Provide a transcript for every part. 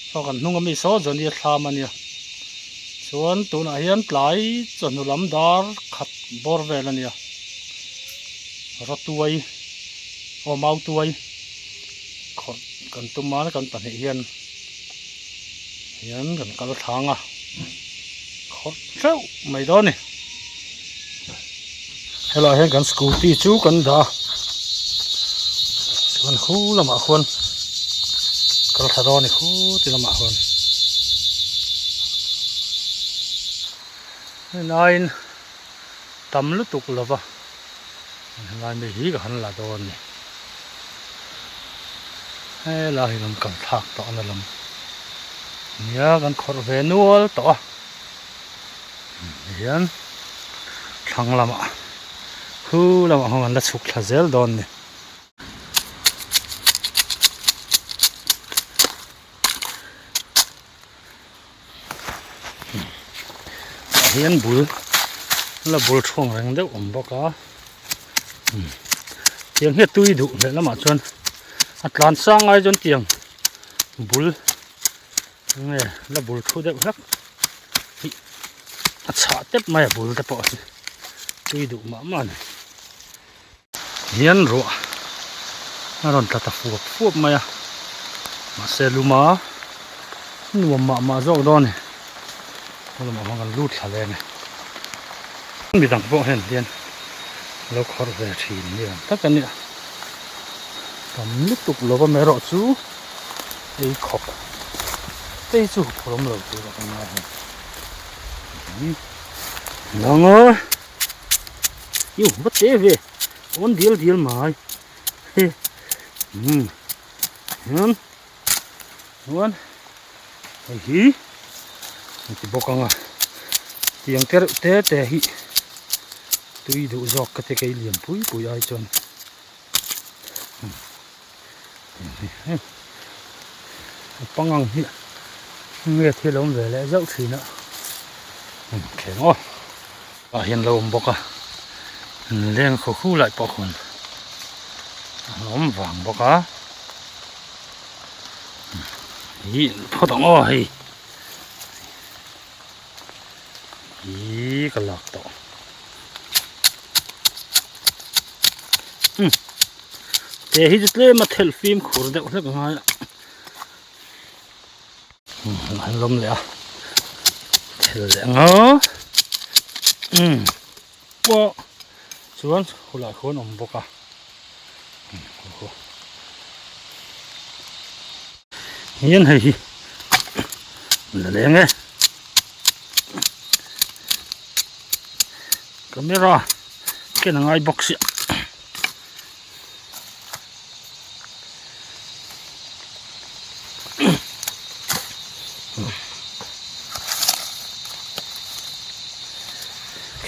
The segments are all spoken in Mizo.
Saw kan hnung ami saw Johnny a thlam a nia chuan tunah hian tlai chawhnu lam dar khat bawr vel a nia rawtuai aw mautuai khawrh kan tum a kan pahnih hian hian kan kal thlang a khawrh teuh mai dawn a ni helaiah hian kan scooty chu kan dah a chuan khu lamah khuan kal thla dawn a ni khu ti lamah khuan helaiin tam lutuk lova helai mi hi ka han la dawn a ni helai hi kan kal thlak tawh na lam nia kan khawrh ve nual tawh a. Hian thlang lamah khu lamah khawn kan la chhuk thla zel dawn a ni. Tah hian bul la bul thuang reng deuh awm bawk a tiang hi a tui duh leh lamah chuan a tlan sang ai chuan tiang bul. Nge la bul thu deuh hlak hi a chhah tep mai a bul te pawh hi tui duh mah mah a ni. Hian ruah a rawn tla ta fuap fuap mai a mahse luma nuam mah mah zawk dawn a ni. He lamah hian kan lut thla leng e. Midang pawh hian hian lo khawrh ve thin ni ang tak a nia. Tam lutuk lova erawh chu. Ei khawp tei chu phur awm lo tur a kan ngai hei nang a yu va te ve awn dial dial mai he um hian chuan hei hi an ti bawk ang a tiang te reuh te te hi tui duh zawk ka ti kei lian pui pui ai chuan. A pangang hi nge thil a awm ve leh zauh thin a thleng aw ah hian lo awm bawk a leng khaw khu lai pawh khawn a awm vang bawk a hi phawt ang aw hei hi ka lak tawh te hi chu tlem a thelh fimkhur deuh hlek a ngai a an lawm leh a thel leh ang a pawh chuan hulai khuan awm bawk a hian hei hi la leng e camera ken a ngai bawk sia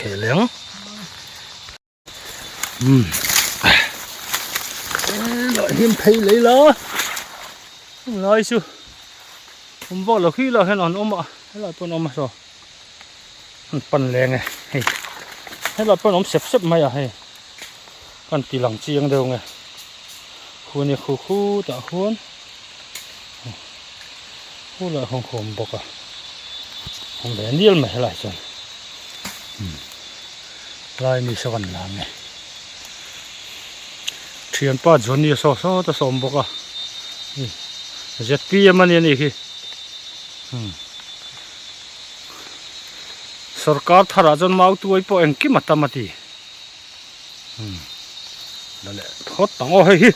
kheleng. Um lah hian phei lei la lai chu awm vak lo khi lah hian an awm a helai pawh an awm a saw an pan leng e hei helai pawh an awm sep sep mai a hei kan ti lang chiang deuh nge khuan hi khu khu tah khuan khu lah khuan khu a awm bawk a awm ve nial mai helai chuan um. Lai mi saw kan la nge. Thianpa Johnny a saw sawt a sawm bawk a. ZPM a ni a nih khi. Hmm. Sorkar tharah chuan mau tuai pawh engkim a tam a ti. Hmm. La leh phawt ang aw hei hi.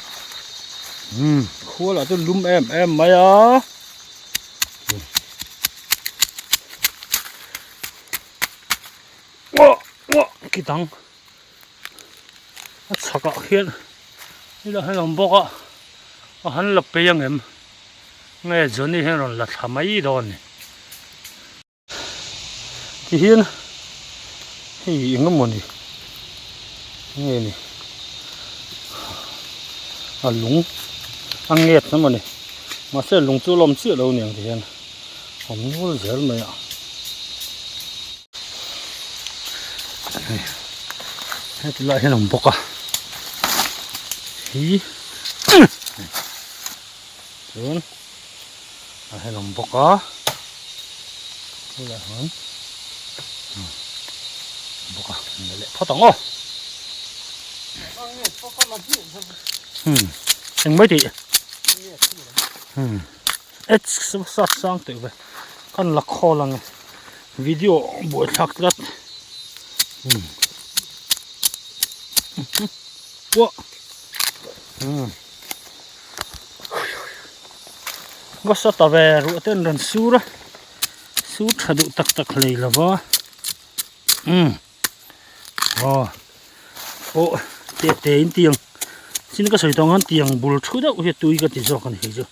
Hmm. Khua lah chu lum em em mai a. Aw aw ki dang a chhakah khian helai hian a awm bawk a a han la pei ang em nge Johnny hian a rawn la thla mai dawn a ni tihian hei eng emaw ni nge ni a lung a nget emaw ni mahse lung chu a lawm chiah lo aniang tihian awm nual zel mai a. Heti lai hian a awm bawk a hi chuan A hian awm bawk a bulah hian bawk a la leh phawt ang aw hmm eng mai tih hmm et sat sang teh ve kan la khawl ang e video buai thlak tlat hmm pawh hmm. Bus a ta ve ruah te an rawn sur a sur tha duh tak tak hlei lo va umm aw pawh te te in tiang chin ka sawi tawh ang khan tiang bul thu deuh hi a tui ka ti zawk a ni hei chu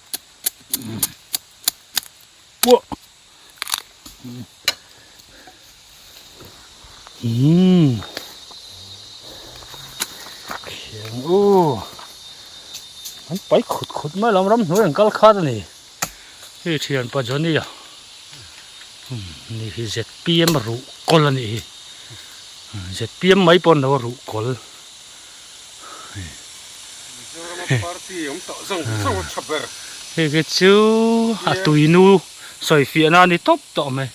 pawh umm khiang u an pai khut khut mai lam ramhnuai an kal khat a ni hei thianpa Johnny a ni hi zpm ruh kawl a nih hi zpm mai pawh an lo a ruh kawl. Hei khi chu a tuinu sawi fiahna a ni tawp tawh mai.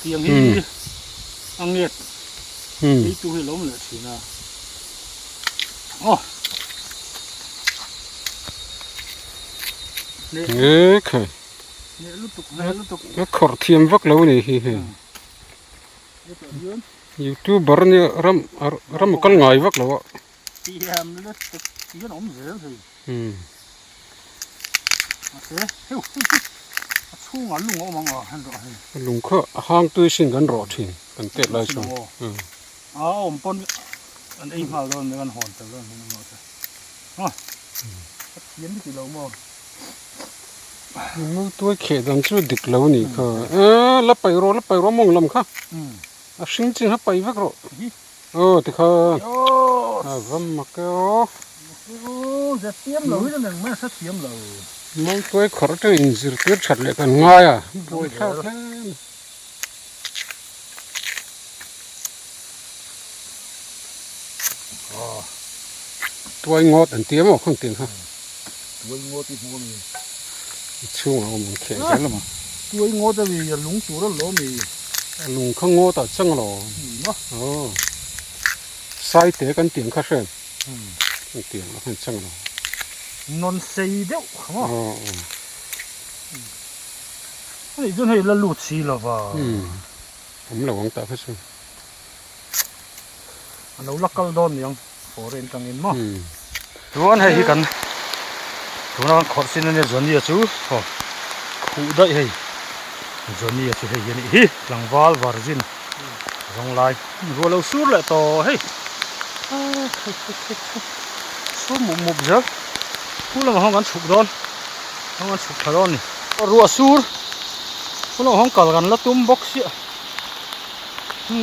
Tiang hi a nget ei tu hi a lo awm leh thin a. Aw. A khawrh thiam vak lo a ni hi hei. Youtuber nia ram ram a kal ngai vak lo a. Lung kha a hang tui sin kan rawh thin kan tet lai chuan. Tuai kheh dan chu dik lo a nih kha eee la paih rawh la paih rawh mawng lam kha a hring chin kha paih vek rawh aw tikhan a va mak e aw Mawng tuai khawrh atang inzirtir that leh kan ngai a buaithlak hle mai. Tuai ngawt an ti emaw khang tiang kha. Tuai ngawt i hmu ami. I chhungah awm ang kheh zel emaw. Tuai ngawt ami a lung tur a lo ami. A lung kha ngawt ah chang lo. Aw. Sai te kan tiang kha hre. Kan tiang ah khan chang lo. Non sei deuh kha maw. Aw aw. Hei chuan hei la lut si lo va. Awm lo ang tah kha chu. A lo la kal dawn niang foreign tangin maw. Chuan hei hi kan tuna kan khawrh chin ania Johnny-a chu aw khuh daih hei Johnny-a chu hei hi a nih hi tlangval virgin zawng lai ruah lo sur leh tawh hei sur mup mup zel khu lamah khan kan chhuk dawn khan kan chhuk thla dawn a ni ruah sur khu lamah khan kal kan la tum bawk sia.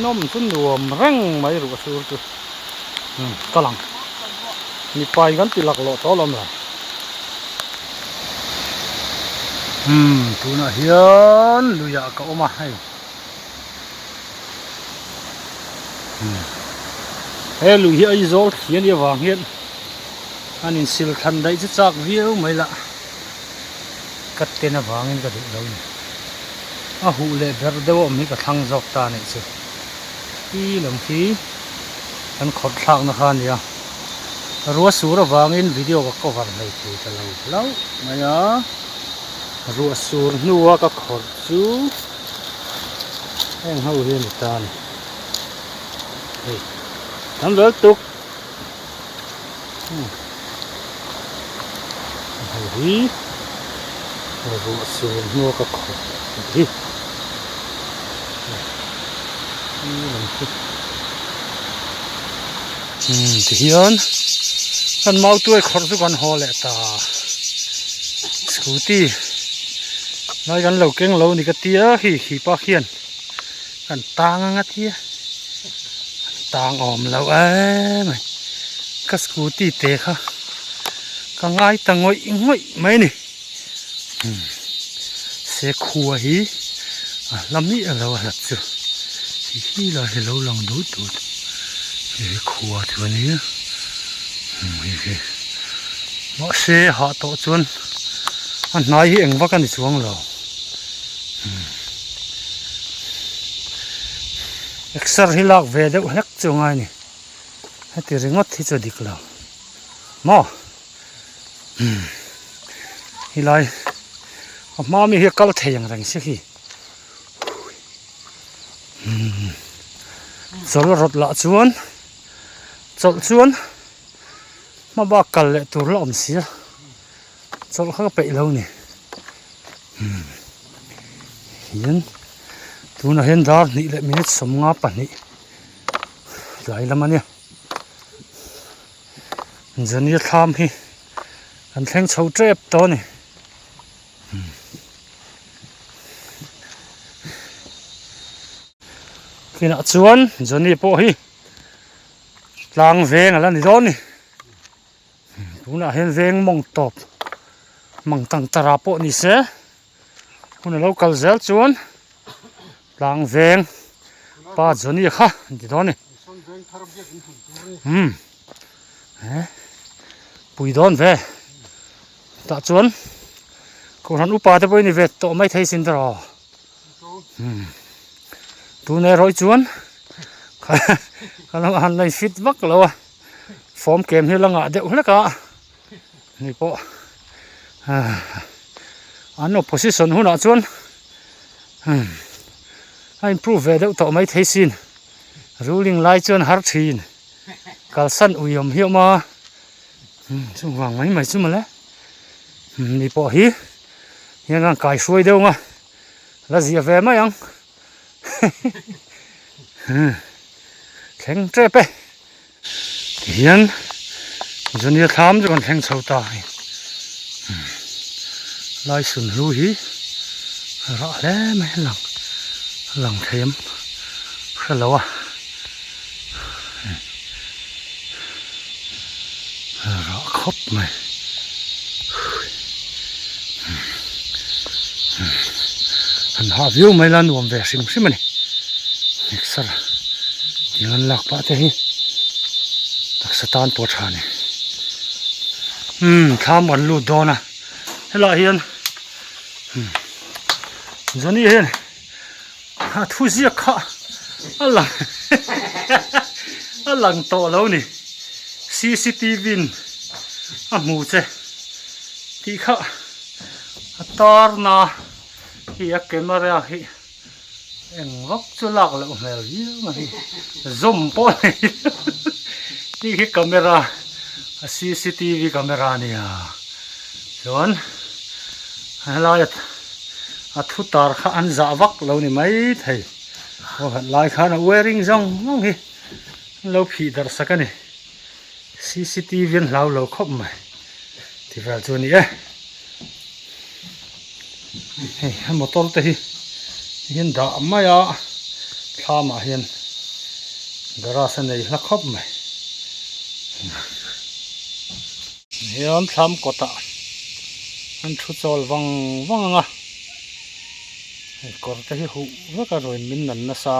Nawm chu nuam reng mai ruh a sur chu ka lang mipa in kan ti laklawh tawh alawm lo umm tunah hian luiah ka awm a hei he lui hi Aizawl thli a nih avang hian an insil thlan daih chu chak viau mai lah ka ten avangin ka duh lo a ni. A huh leh ber deuh a awm hi ka thlang zawk ta anih chu. Khi lam khi kan khawrh thlakna kha a nia. Ruah sur avangin video ka cover hlei thei ta lo hlauh mai a. Ruah sur hnua ka khawrh chu heng ho hi a ni ta a ni. Hei tam vel tuk. Hei hi ruah sur hnua ka khawp hi tihian kan mau tuai khawrh chu kan haw leh ta scooty lai kan lo keng lo ni ka tia khi khi pa khian kan tang anga tia. Tang awm lo em mai ka scooty te kha ka ngai ta ngawih ngawih mai a ni se khua hi a hla miah lo a hlat chu hi hi lai hi lo lang dut dut hei hi khua chu a nia hei hi. Mahse hah tawh chuan a hnai hi eng vak a ni chuang lo. Exer hi lak ve deuh hlek chu a ngai a ni. Heti ringawt hi chu a dik lo. Maw? Helai a hma mi hi a kal thei ang reng si khi. Chawlh rawt lah chuan chawlh chuan hma bak kal leh tur la awm si a chawlh kha ka peih lo a ni hian tunah hian dar hnih leh minute 52 tlai lam a nia Johnny-a thlam hi kan thleng chho tep tawh a ni. Kinah chuan Johnny pawh hi tlang veng a la ni dawn a ni. Tunah hian veng mawng tawp mang tang tara pawh ni se hun a lo kal zel chuan tlang veng pa Johnny kha an ti dawn a ni. Umm pui dawn ve. Tah chuan kohhran upa te pawh hi ni ve tawh mai thei sin tawh tun erawh hi chuan ka lo han la fit vak lo a form kem hi la ngah deuh hlek a ni pawh an opposition hunah chuan a improve ve deuh tawh mai thei sin ruling lai chuan har thin kalsan ui awm hi a awm a. Chung vang mai mai chu mawle ni pawh hi hian an kai hruai deuh ang a la zia ve mai ang thleng tep e tihian junior thlam chu kan thleng chho ta hei lai sun hlu hi rah hle mai a lang a lang thei em hrelo a. Rah khawp mai. Han hah viau mai la nuam ve hrim hrim a ni. Mixer tiang an lak pah te hi taksa tan pawh a tha a ni. Umm thlam kan lut dawn a helaiah hian Johnny hian A thu ziak kha a lang a lang tawh lo ni cctv in a hmu che tih kha a tar na hi a camera hi eng vak chu lak loh hmel viau mai hi zawm pawh a nei lo tih hi camera a cctv camera a nia chuan helai a. A thu tar kha an zah vak lo ni mai thei. Aw khat lai khan a wearing zawng zawng hi an lo phih darh sak a ni. Cctv an hlau lo khawp mai ti vel chu a ni e. Hei a motor te hi hian dah mai a thlamah hian garage a nei hla khawp mai. Hian thlam kawtah an thu chawl vang vang ang a, hei kawr te hi huh vek a ruin min nan nasa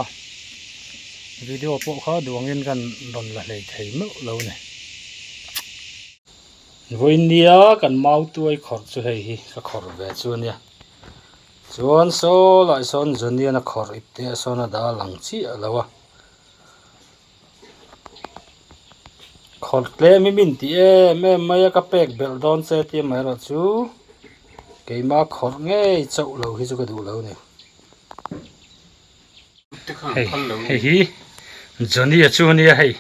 video pawh kha duangin kan rawn la hlei thei meuh lo a ni. Vawiin nia kan mau tuai khawrh chu hei hi ka khawrh ve chu a nia, chuan saw lai sawn Junian a khawrh ip te ah sawn a dah lang chiah lo a. Khawrh tlem hi min ti em em mai a ka pek belh dawn che tia mai erawh chu keima khawrh ngei chauh lo hi chu ka duh lo a ni. Hei hei hi Johnny a chu a nia hei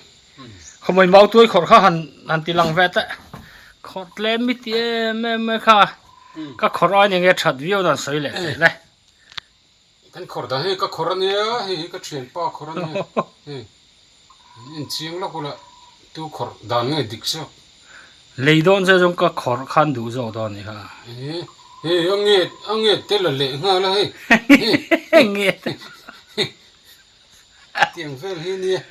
khawmawih mau tuai khawrh kha han han ti lang ve teh khawrh tlem mi ti em em mai kha ka khawrh ai enge that viau dan sawi leh teh le. Kan khawr dan hi ka khawr a nia, hei hi ka thianpa khawr a nia, hei an en chiang lawk ula tu khawr dan nge dik zawk. Lei dawn che zawng ka khawr khan duh zawk dawn nih kha. Hei a nget a nget te la leh nghal a hei. Nget. Tiang vel hi nia.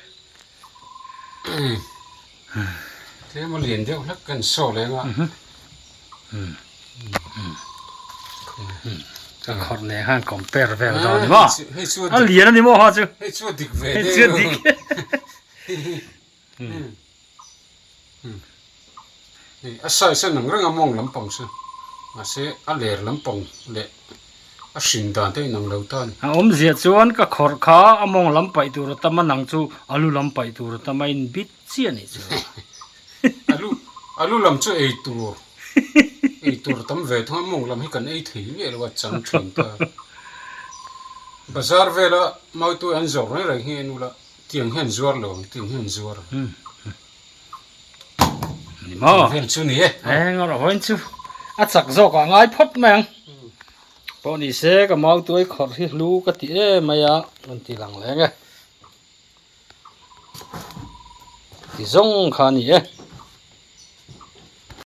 Tlem a lian deuh hlek kan saw leng a. Ka khawrh nen khan compare vel dawn ni maw? A lian a ni maw ha chu? Hei chu a dik ve deuh. Hei chu a dik. Hei a size a nang reng a mawng lampang chu mahse a ler lampang leh a hrin dan te a inang lo ta a ni. A awmzia chuan ka khawrh kha a mawng lam paih tur a tam a nang chu a lu lam paih tur a tam a inbit chiah a nih chu. A lu a lu lam chu ei tur ei tur a tam ve thung a mawng lam hi kan ei thei miah lo a chang thin ta. Bazar vela mautuai an zawrh reng reng hi en ula tiang hian zuar lo ang tiang hian zuar ang. Ni maw? Vel chu ni e. Eng a rawn chu a chak zawk ah ngai phawt mai ang. Pawh ni se ka mau tuai khawrh hi hlu ka ti em mai a rawn ti lang leng e. Ti zawng kha a ni e.